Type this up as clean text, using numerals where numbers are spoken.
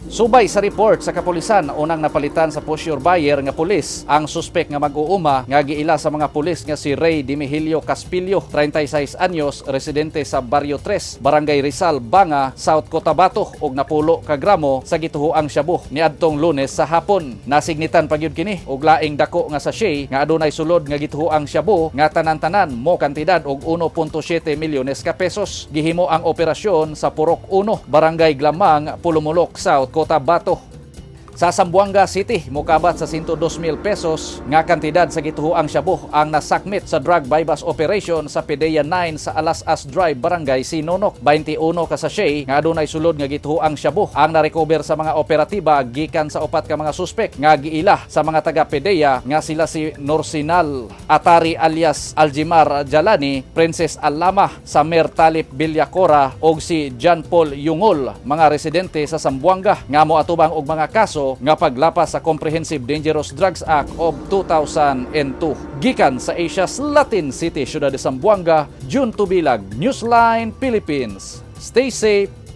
Subay sa report sa kapulisan, unang napalitan sa posture buyer nga pulis ang suspek nga mag-uuma nga giila sa mga pulis nga si Ray Dimihilio Caspillo, 36 anyos, residente sa Barrio 3, Barangay Rizal, Banga, South Cotabato og napulo ka gramo sa gituhoang shabu niadtong Lunes sa hapon. Nasignitan pa gyud kini og laing dako nga sachet nga adunay sulod nga gituhoang shabu nga tanan-tanan mo kantidad og 1.7 milyones ka pesos. Gihimo ang operasyon sa Purok 1, Barangay Glamang, Polomolok, South Cotabato. Sa Zamboanga City, mokabat sa 102,000 pesos nga kantidad sa gituhoang shabu ang nasakmit sa drug buy-bust operation sa PDEA 9 sa Alas-As Drive, Barangay Sinonok. 21 ka sachet nga adunay sulod nga gituhoang shabu ang narecover sa mga operatiba gikan sa upat ka mga suspek nga giila sa mga taga PDEA nga sila si Norsinal Atari alias Aljimar Jalani, Princess Alama, Samer Talip Villacora og si John Paul Yungol, mga residente sa Zamboanga nga moatubang og mga kaso nga paglapas sa Comprehensive Dangerous Drugs Act of 2002. Gikan sa Asia's Latin City, Ciudad de Zamboanga, June Tubilag, Newsline Philippines. Stay safe.